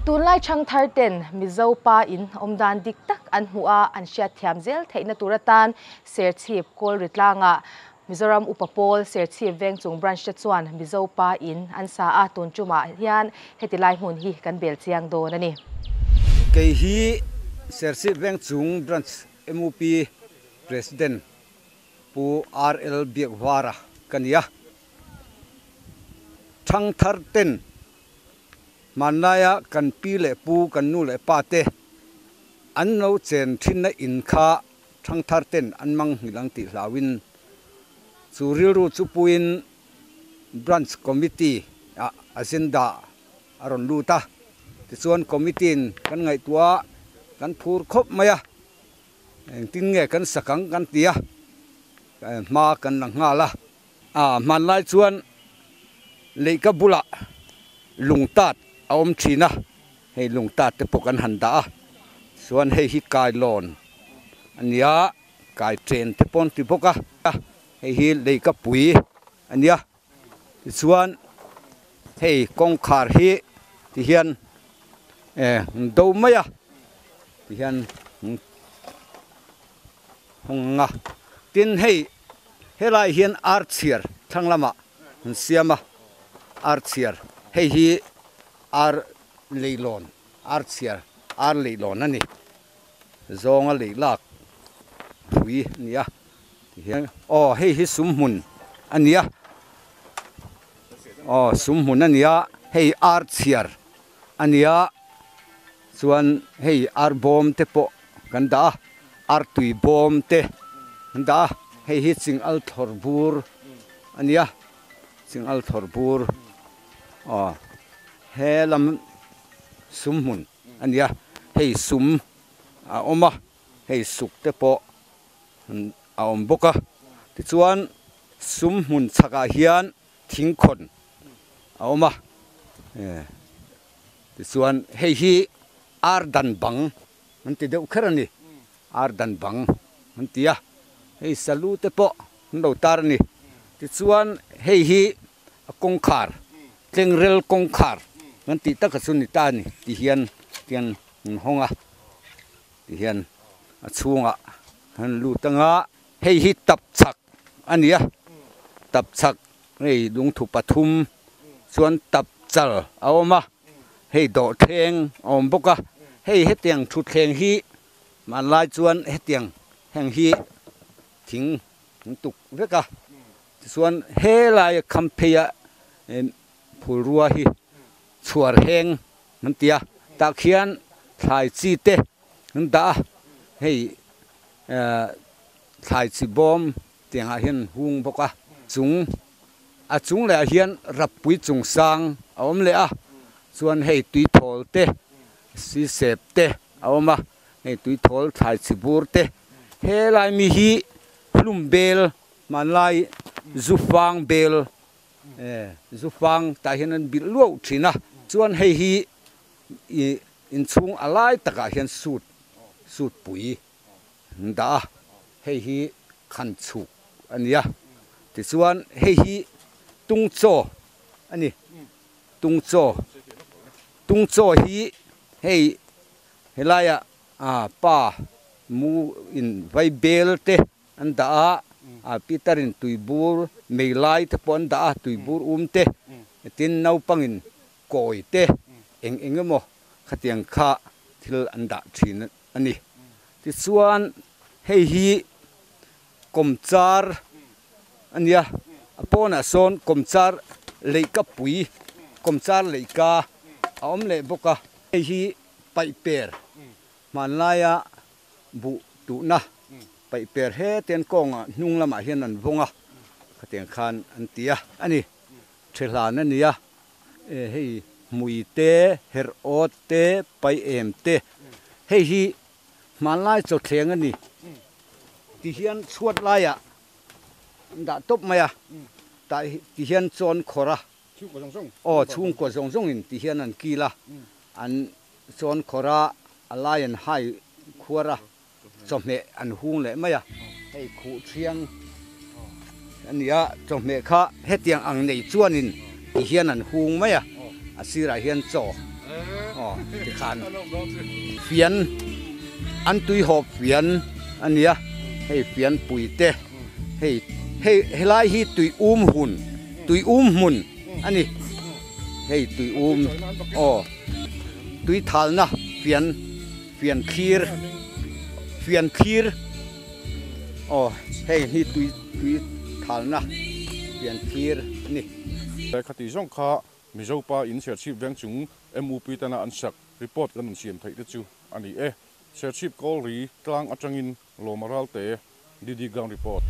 Tunlai thangthar ten Mizo pa in awmdan dik tak an hmuh a, an hriatthiam zel theihna tur atan Serchhip Kawlri tlangah Mizoram Upa Pawl Serchhip Vengchung Branch te chuan Mizo pa in an sa a, tun tumah hian heti lai hmun hi kan bel chiang dawn a ni. Kei hi Serchhip Vengchung Branch MUP President Pu RL Biakvara ka ni a, thangthar ten Hmanlaia kan pi leh pu, kan nu leh pa te an lo chen thinna in kha thangthar ten an mang nghilh ang tih hlauin chu rilru chu puiin Branch Committee ah agenda a rawn lut a. Tichuan Committee in kan ngaihtuah a, kan phur khawp mai a, engtin nge kan sak ang kan ti a, hma kan la nghal a. A hmanlai chuan leihka bulah lungtat a awm thin a, hei lungtat te pawh kan han dah a, chuan hei hi kailawn a nia, kai chen te pawh an ti bawk a, hei hi leihka pui a nia, tichuan hei kawngkhar hi tihian eh do mai a, tihian hawng a, tin hei. Helai hian ar chhiar thlang lamah an siam a, ar chhiar hei hi ar leilawn ar chhiar ar leilawn a ni, zawnga lei lak phui a ni a tihian aw hei hi sumhmun a ni a, aw sumhmun a ni a hei ar chhiar a ni a chuan hei ar bawm te pawh kan dah a, ar tui bawm te an dah a, hei hi ching al thlawr bur a ni a, ching al thlawr bur aw he lam sum hmun a ni a, hei sum a awm a, hei suk te pawh a awm bawk a, tichuan sum hmun chhakah hian thingkhawn a awm a, tichuan hei hi ar dan bang an ti deuh kher a ni, ar dan bang an ti a, hei salu te pawh an lo tar a ni, tichuan hei hi a kawngkhar tlengrel kawngkhar kan tih taka chu ni ta a ni ti hian tian an hawng a tihian a chhungah an lut anga hei hi tapchhak a ni a, tapchhak hei lungthu pathum chuan tapchal a awm a. Hei dawhthleng a awm bawk a, hei hetiang thutthleng hi hmanlai chuan hetiang heng hi thing an tuk vek a, tichuan helai kham pheia phulrua hi chhuar heng an ti a, tah khian thlai chi te an dah a, hei thlai chi bawm tiangah hian an hung bawk a, chung a chung leh ah hian rappui chung sang a awm leh a chuan hei tuithawl te sisep te a awm a hei tuithawl thlai chhi bur te helai mi hi hlum bel hmanlai zu fang bel eh zu fang tah hian an bilh luau thin a chuan hei hi ih inchhung a lai takah hian sut sut pui. Dah a, hei hi khan chhuk a ni a, tichuan hei hi tung chaw a ni, tung chaw, tung chaw hi hei helaiah ah pa mu in vai bel te an dah a, ah Peter in tuibur mei lai te pawh an dah a, tuibur um te, tin naupangin kawi te eng eng emaw khatiang kha thil an dah thin a ni. Tichuan hei hi kawmchar a nia, a pawnah sawn kawmchar leihka pui, kawmchar leihka a awm leh bawk a. Hei hi paihper hmanlaia buh tuhna paihper hetiang kawngah hnung lamah hian an vawng a, khatiang khan an ti a a ni. Thehlan a nia, hei hmui te, herh awt te, pai em te, hei hi hmanlai chawthleng a ni ti hian chhuat laiah an dah tawp mai a, tah ti hian chawn khawrh a, aw chhungkua zawng zawngin ti hian an kil a, an chawn khawrh a, a lai an hai khuar a. Chawhmeh an hung leh mai a, hei khuh thiang a ni a, chawhmeh kha hetiang ang nei chuanin ti hian an hung mai a, a sirah hian chaw aw. Tikhan fian an tui hawp fian a nia, hei fian pui te, hei hei helai hi tui um hun, tui um hmun a ni, hei tui um aw tui thalna fian fian thlir fian thlir aw hei hi tui tui thalna fian thlir a ni. Khati zawng kha Mizopa in Serchhip veng chung MUP tana an sak report kan rawn siam theih te chu a ni e. Serchhip Kawlri tlang atangin Lawma Ralte, DD Ground Report.